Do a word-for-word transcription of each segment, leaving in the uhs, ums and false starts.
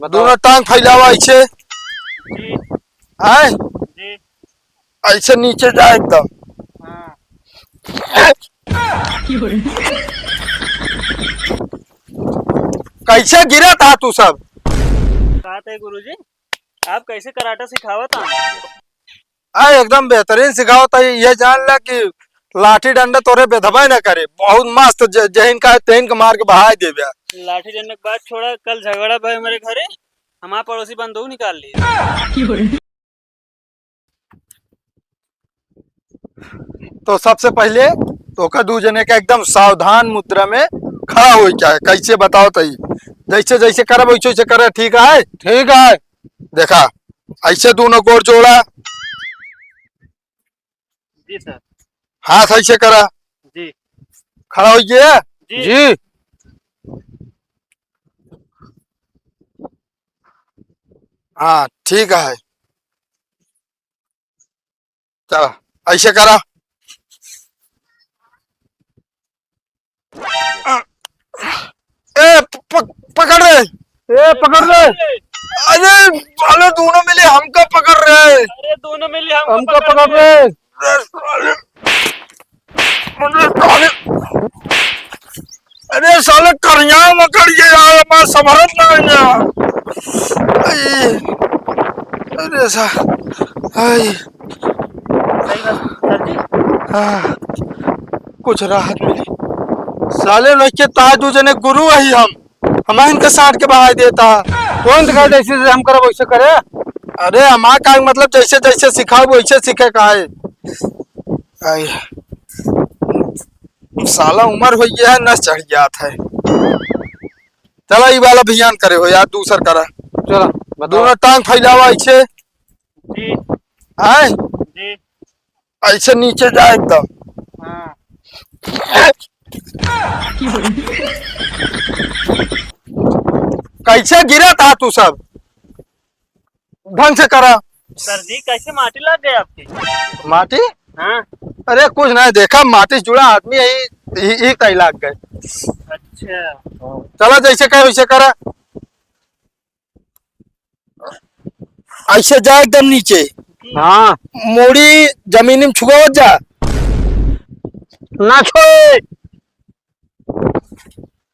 बताओ। दोनों टांग फैलावा ऐसे। जी। आए? जी। ऐसे नीचे जा एकदम। हाँ। कैसे गिरा था तू सब? बात है गुरुजी, आप कैसे कराटा सिखावत हैं? आ, एकदम बेहतरीन सिखावत है। ये जान ला कि लाठी डंडा तोरे बेधबे न करे, बहुत मस्त। ज-, जहिन का तेहिन के मार के बहाय देबे। लाठी डंडा के बात छोड़ा, कल झगड़ा भय हमारे घरे, हमार पड़ोसी बंदूक निकाल लिए। तो सबसे पहले तोका दू जने के एकदम सावधान मुद्रा में खड़ा होई के है। कैसे बताओ तई? जैसे जैसे करब वैसे वैसे करे, ठीक है? ठीक है। देखा, ऐसे दोनों गोड़ जोड़ा। जी सर। हाथ ऐसे करा। जी। खड़ा होइए। जी। जी। हाँ, ठीक है। चला, ऐसे करा। ए, प-, प-, पकड़ रे। ए, पकड़ रे। अरे, साले दोनों मिले हमका पकड़ रे। अरे, दोनों मिले हमका हमका पकड़ पकड़ रे। रे। अरे, साले, अरे, साले, करिया मकड़ के यार, मैं संभरत ना है यार। आई, अरे सा-, आई। सही बात, सर जी। हाँ, कुछ राहत मिली। साले लोग के ताज दू जने गुरु अही हम, हम इनके साथ के बहाय देता। कौन सिखाए जैसे जैसे हम करब वैसे करे? अरे हमार का मतलब जैसे जैसे सिखाओ वैसे सीखे का है। आई। साला उम्र हो गया है, नस चढ़ जात है। चला ई वाला भियान करे हो यार, दूसर करा। चला, बताओ। दोनों टांग फैलावा ऐसे। जी। आए? जी। ऐसे नीचे जा एकदम। हाँ। कैसे गिरा था तू सब? ढंग से करा। सर जी, कैसे माटी लग गए आपके? माटी? हाँ। अरे कुछ नहीं, देखा माटी से जुड़ा आदमी यही, यही, यही ताई लाग गए। अच्छा। चला जैसे कहे वैसे करा। ऐसे जा एकदम नीचे। हाँ। मूड़ी जमीन में छुआवत जा। ना छुए।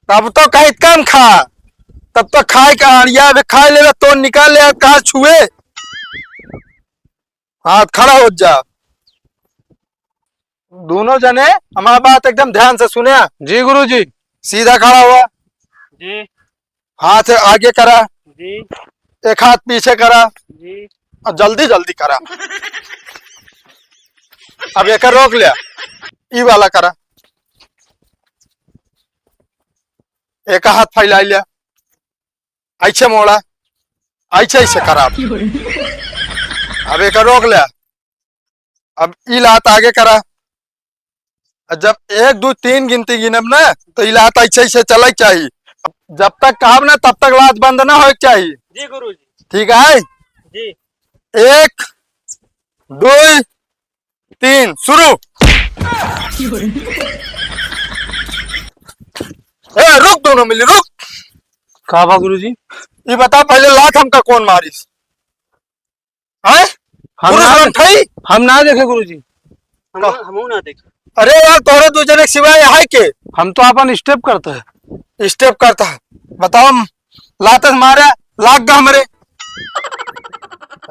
तब तो कहीं कम खा, तब तो खाए के आड़िया भी खाए लेला, तो निकाल ले, कहाँ छुए? हाथ खड़ा हो जा। दोनों जने हमार बात एकदम ध्यान से सुने। जी गुरुजी। सीधा खड़ा हुआ। जी। हाथ आगे करा। जी। एक हाथ पीछे करा। जी। और जल्दी जल्दी करा। अब एक रोक लिया, ई वाला करा। एक हाथ फैला लिया, ऐसे मोड़ा, ऐसे ऐसे करा। अब एक रोक लिया, अब ई लात आगे करा। और जब एक, दो, तीन गिनती गिनब ना, तो ई लात ऐसे ऐसे चले के चाही। जब तक कहब ना, तब तक लात बंद ना होए के चाही। जी गुरु जी। ठीक है? जी। एक, दो, तीन, शुरू। ए, रुक, दोनों मिली, रुक। का बा गुरुजी? ये बता, पहले लात हमका कौन मारिस? हैं? हम पुरुष ना, बन थई? हम ना देखे गुरुजी। हम, का? हमहू ना देखे। अरे यार, तोहरे दू जने के सिवाय है के? हम तो अपन step करता है। Step करता है। बताओ, हम लात मारे, लाग गा हमरे।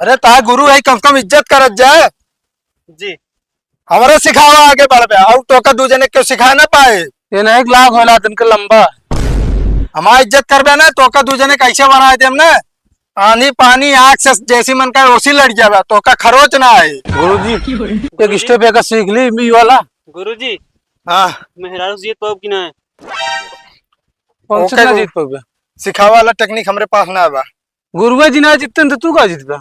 अरे, ता गुरु है, कम से कम इज्जत करत जाए। जी। हमरे सिखावा आगे बढ़बे, और तोका दू जने क्यों सिखा ना पाए? ये ना एक लाख होला, दिन के लंबा। हमार इज्जत करबे ना, तोका दू जने कैसे बनाए देम ना? आंधी पानी आग से जैसी मन का ओसी लड़ जाबे, तोका खरोच ना आए। गुरुजी, एक step एक सीख ली, मी वाला। गुरुजी, हाँ। मेहरारू से जीत पाउब कि ना? कौन से ओके ना गो-, जीत पाउबे? सिखावा वाला technique हमरे पास ना बा। गुरुए जी ना जीतते तो तू का जीतबा?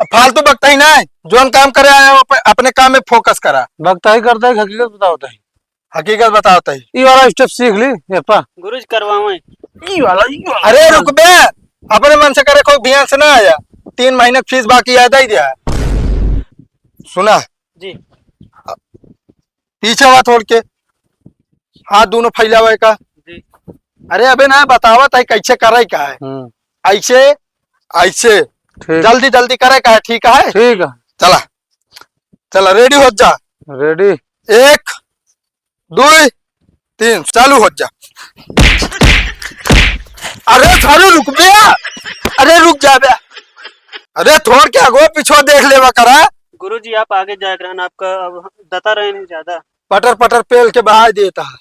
अब फालतू बकताई ना, जोन काम करे आया हो, अप-, अपने काम में focus करा। बकताई करता है, हकीकत बताओ ताई। हकीकत बताओ ताई। ई वाला step सीख ली, ये पा। गुरुजी करवावे। ई वाला, ई वाला। अरे रुक बे, अपने मन से करे, कोई ध्यान से ना आया। तीन महीने की फीस बाकी है, दे दिया। सुना? जी। पीछे हुआ थोड़ के, हाथ दोनों फैलावे का। जी। अरे अबे ना बतावत है कैसे करे का है। हम्म। ऐसे, ऐसे। ठीक। जल्दी जल्दी करे का है, ठीक है? ठीक है। चला, चला, ready हो जा। Ready। एक, दुई, तीन, चालू हो जा। अरे थारू रुक बे, अरे रुक जा बे। अरे थोड़ के आगो पिछो देख लेवा करा। गुरुजी, आप आगे जाए रहन, आपका अब दता रहे नहीं ज्यादा। पटर पटर पेल के बहाय देता है।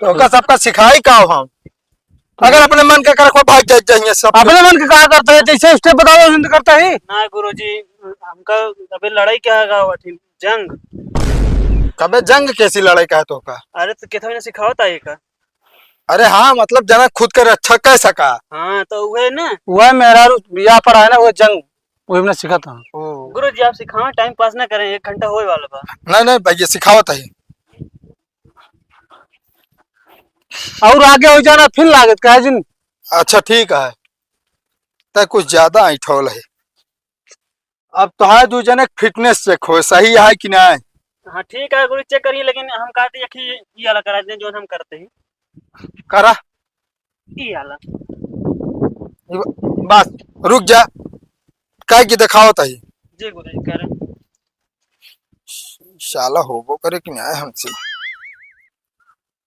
तो का सबका सिखाई का हो हम? अगर अपने मन के करे, कोई भाग जाए, जाइए सब। अपने मन के कहा करता है, जैसे step बताओ, वैसे तो करता ही। ना गुरुजी, हमका अबे लड़ाई क्या है, गाँव अथी, जंग। कबे जंग कैसी लड़ाई का है तो का? अरे तो कितना ने सिखावत आई का? अरे हाँ, मतलब जना खुद के रक्षा कर सका। हाँ, तो वह ना। वह मेहरारू बियाह पड़ा है ना, वह जंग, वही में सिखाता हूँ। ओ। गुरुजी, आप सिखावा, time pass ना करें, एक घंटा होए वाला बा। नहीं, नहीं भैया, सिखावत है। और आगे हो जाना, फिर लागत का है जिन। अच्छा, ठीक है। तै कुछ ज्यादा ऐठौल है। अब तोहार दू जने के fitness check हो, सही है कि नहीं? हाँ, ठीक है, गुरु, check करिए, लेकिन हम कहते हैं कि ये वाला करा दें, जो हम करते हैं। करा। ये वाला। ये ब-, बस, रुक जा। काहे कि देखावत ही। जी गुरु जी, करें। साला होबो करे कि नहीं हमसे।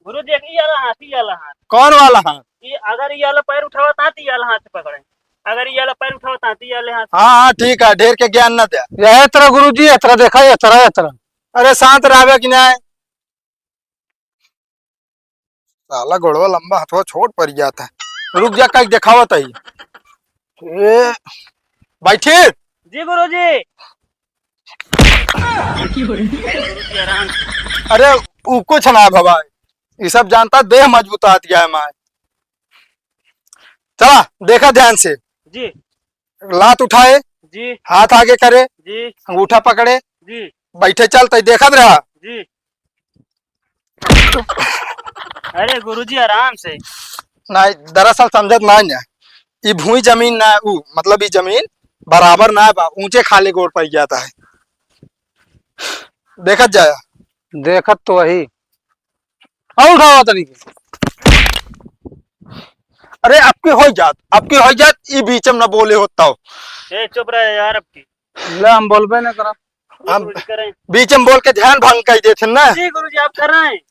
गुरु जी, एक ई वाला हाथ, ई वाला हाथ। कौन वाला हाथ? ये अगर ये वाला पैर उठावा ता, तो ये वाला हाथ से पकड़े। अगर ये वाला पैर उठावा ता, तो ये वाले हाथ। हाँ, हाँ, ठीक है, ढेर के ज्ञान ना दे। यह तरह गुरु जी, यह तरह देखा, यह तरह, यह तरह। अरे शांत रहबे कि नहीं? साला गोड़वा लंबा, हथवा छोट पड़ जाता है। रुक जा, कहीं देखावत ही। ए, बैठी। जी गुरु जी। अरे, ऊ कुछ ना भवा, ये सब जानता, देह मजबूतात गया है माय। चला, देखा ध्यान से। जी। लात उठाए। जी। हाथ आगे करे। जी। अंगूठा पकड़े। जी। बैठे चल, तै देखत रहा। जी। अरे गुरुजी, आराम से। नहीं, दरअसल समझत ना है। ई भूई जमीन ना है, ऊ, मतलब ई जमीन बराबर ना है बा, ऊंचे खाले गोड़ पड़ जाता है। देखत जाया। देखत तो वही। और उठावा तनी। अरे, आपकी हो जात, आपकी हो जात, ई बीच में ना बोले होता हो। ए, चुप रहे यार, आपकी। ले, हम बोलबे ना करब। हम गुरुजी करें। बीच में बोल के ध्यान भंग कर देते ना। जी गुरुजी, आप कर रहे हैं।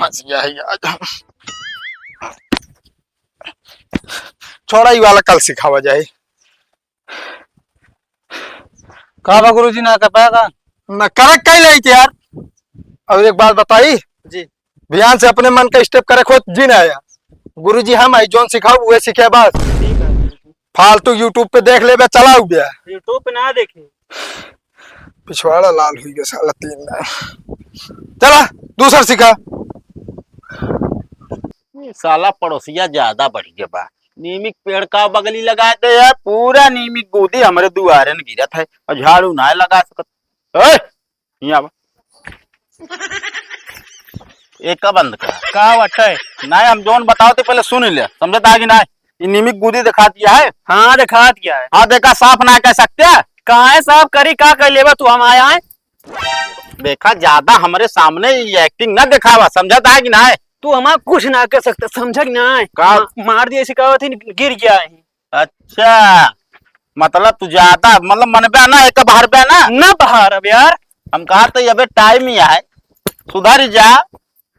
फंस गया है आज। छोड़ा, ई वाला कल सिखावा जाए। का बा गुरुजी, ना कर पाएगा? ना करे कई नहीं यार। और एक बात बताई। जी। ध्यान से अपने मन का step करे, खुद जी ना आया। गुरुजी हम आई, जोन सिखाओ, उहे सीखे बस। ठीक है। फालतू YouTube पे देख लेबे, चलाऊ बे। YouTube पे ना देखे। पिछवाड़ा लाल हुई गया साला तीन ना। चला, दूसर सिखा। ये साला पड़ोसिया ज्यादा बढ़ गया बा। नीमी के पेड़ का बगली लगा दे है, पूरा नीमी के गूदी हमरे दुआरे न गिरत है और झाड़ू ना लगा सकत। ए, हियाँ आवा। एका बंद कर। का बटे? नहीं, हम जौन बताओ ते पहले सुन ले, समझत है कि नहीं? ये नीमी के गूदी दिखा दिया है। हाँ, दिखा दिया है। हाँ, देखा, साफ ना कह सकते। काहे साफ करी, का कह लेबा तू, हम आया है? देखा, ज्यादा हमरे सामने ये acting ना दिखावा, समझत है कि नहीं? तू हमार कुछ ना कर सकता, समझा कि नहीं? का? मा-, मार दिया, ऐसे कहा थी, गिर गया है। अच्छा, मतलब तू ज्यादा, मतलब मनबे ना, एक बाहर बे ना? ना बाहर अब यार। हम कहा तो अबे time ही है, सुधर जा।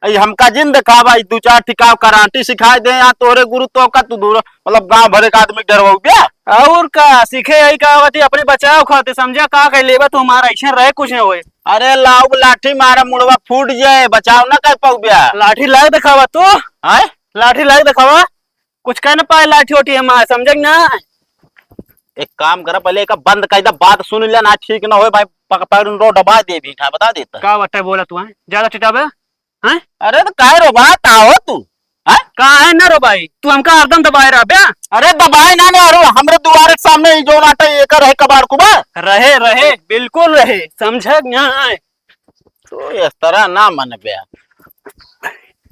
ई हमका जिन देखावा, ई दू चार ठिकाव कराटे सिखाए दे, या तोरे गुरु तो का तू दूर, मतलब गांव भरे का आदमी डरवाऊ बे? और का सीखे, यही कहा थी, अपने बचाव खाते, समझा, का कह लेबा तू हमारा, ऐसे रहे कुछ ना होए। अरे लाऊ लाठी मारा, मुड़वा फूट जाए, बचाव ना कर पाऊ बे। लाठी लाग देखावा तू। हैं? लाठी लाग देखावा। कुछ कह ना पाए लाठी ओठी हमार, समझे कि ना? एक काम करा, पहले एक बंद कर दे, बात सुन ले ना, ठीक ना होए भाई, पक-, पैर रो दबा दे भी, हाँ, बता देता। का बटे बोला तू, हैं? ज्यादा टिटाबे, हैं? अरे तो काहे रो बा, का हो तू? हैं? का है ना रो भाई, तू हमका हरदम दबाए रहा बे? अरे दबाए ना, ना रो, हमरे दुआरे के सामने ही जो नाटा ये कर रहे कबाड़ कुबा। रहे, रहे, बिल्कुल रहे, समझे कि ना? तो इस तरह ना मन बे।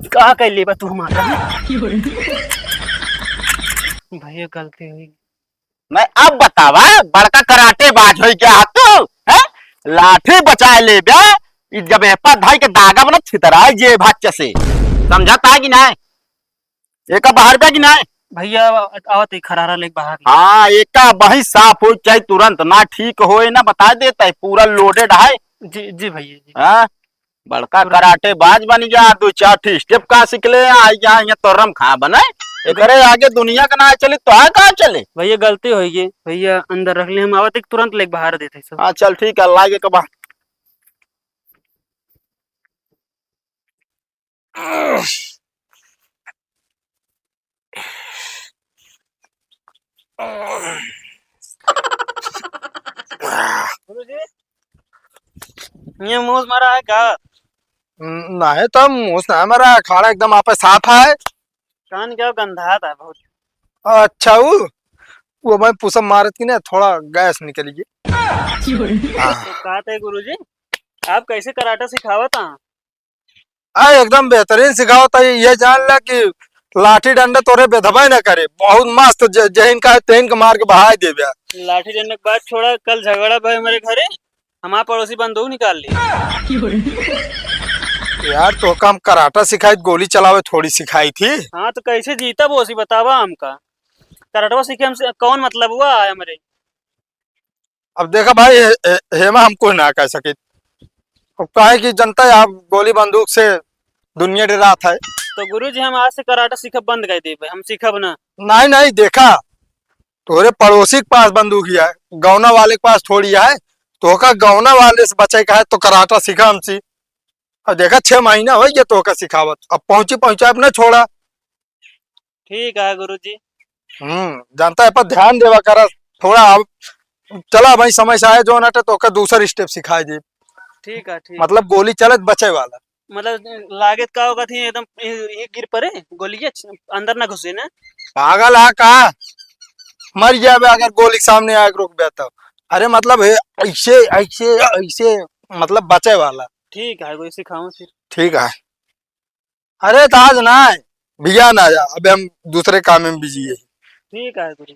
का कह लेबा तू हमारा? भैया गलती हुई। नहीं, अब बतावा, बड़का कराटेबाज होई क्या तू, हैं? लाठी बचाए लेबे, ई जब एपा धाई के दागा बना छितराई जे भाच से। समझत है कि नहीं? एका बाहर बा कि नाहीं? भैया, आवत है खराटा लेके बाहर। हाँ, एका बही साफ होइ चाहे तुरंत, ना ठीक होए ना बता देता है, पूरा loaded है। जी, जी भैया, जी। हाँ, बड़का तुरंत। कराटेबाज बन गया, दो चार ठे step का सीख ले, आ गया, यहाँ तोरम खा बने। एकरे आगे दुनिया का ना चली, तो है का चले? भैया, गलती होइ गई भैया, अंदर रख ले, हम आवत है तुरंत लेके बाहर देते हैं सब। हाँ, चल ठीक है, लागे के बा। गुरुजी, ये मूस मरा है का? न-, नहीं तो मूस नहीं मरा है, खाड़ा एकदम आपे साफ है। कान क्या गंधात है बहुत। अच्छा, वो, वो मैं पुसम मारत की ना, थोड़ा गैस निकल गई। हाँ। तो कहते गुरुजी, आप कैसे कराटा सिखावत हैं? आ, एकदम बेहतरीन सिखावत है। ये जान ला कि लाठी डंडा तोरे बेधबे न करे, बहुत मस्त ज-, जहिन का तेन के मार के बहाय देबे। लाठी डंडा के बात छोड़ा, कल झगड़ा भाई हमारे घरे, हमार पड़ोसी बंदूक निकाल ली। यार, तोहका हम कराटा सिखाई, गोली चलावे थोड़ी सिखाई थी। हाँ, तो कैसे जीता बोसी बतावा हमका, कराटवा सीखे हमसे कौन मतलब हुआ है हमरे? अब देखा भाई, हे-, हे-, हेमा हम कुछ ना कह सकित। अब काहे कि जनता है, आप गोली बंदूक से दुनिया डरात है। तो गुरुजी, हम आज से कराटा सीखब बंद कर देबे, हम सीखब ना। नहीं, नहीं, देखा, तोरे पड़ोसी के पास बंदूक ही है, गौना वाले के पास थोड़ी है। तोहका गौना वाले से बचे का है तो कराटा सीखा हमसे। अब देखा, छह महीना हो गया तोहका सिखावत, अब पहुंची पहुंचा अब ना छोड़ा। ठीक है गुरुजी। हम्म, जानता है, पर ध्यान देवा करा थोड़ा। अब चला भाई, समय से आए जो ना तो ओकर दूसर step सिखाए दे। ठीक है, ठीक। मतलब गोली चलत बचे वाला। मतलब लागत का होगा थी एकदम ये, ये गिर पड़े, गोली के छ-, अंदर ना घुसे ना। पागल है का? मर जाबे अगर गोली के सामने आके रुक गया तो। अरे मतलब है ऐसे, ऐसे, ऐसे, मतलब बचे वाला। ठीक है, कोई सिखाओ फिर। ठीक है। अरे, तो आज ना है, भैया ना आया, अबे हम दूसरे काम में busy है। ठीक है गुरु।